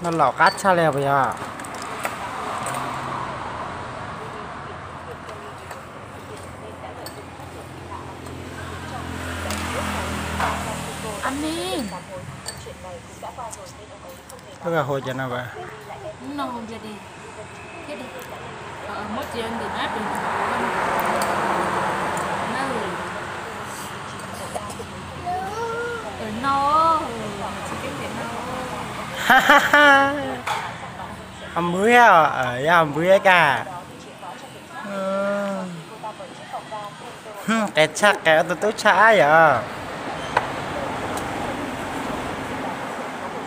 Noj laum qab tshaj li puas yog? Hu cov no. Ho npwb, yog ho npwb kag. Qis tshaj qis, ob tug tub tshaj ab yom.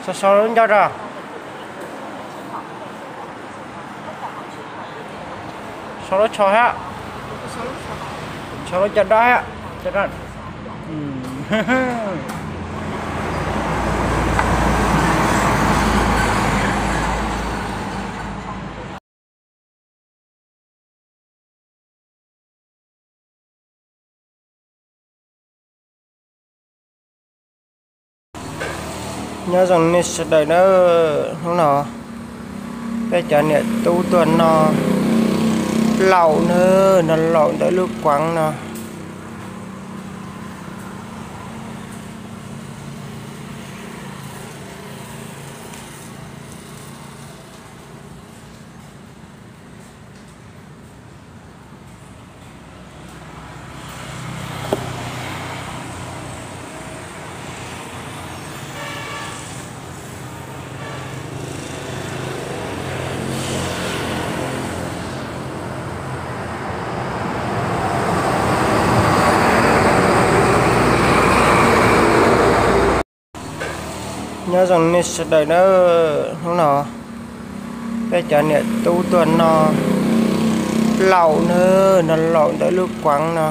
Sau sau lub ncauj rau. Sau lub tsho hab. Sau lub cov dob hab. Nyob zoo nej sawv daws na, hnub no peb cov niam tub tuaj noj laum na, noj laum ntawm lub kuav no. Nyob zoo nej sawv daws na, hnub no peb cov niam tub tuaj noj laum na, noj laum ntawm lub kuav no.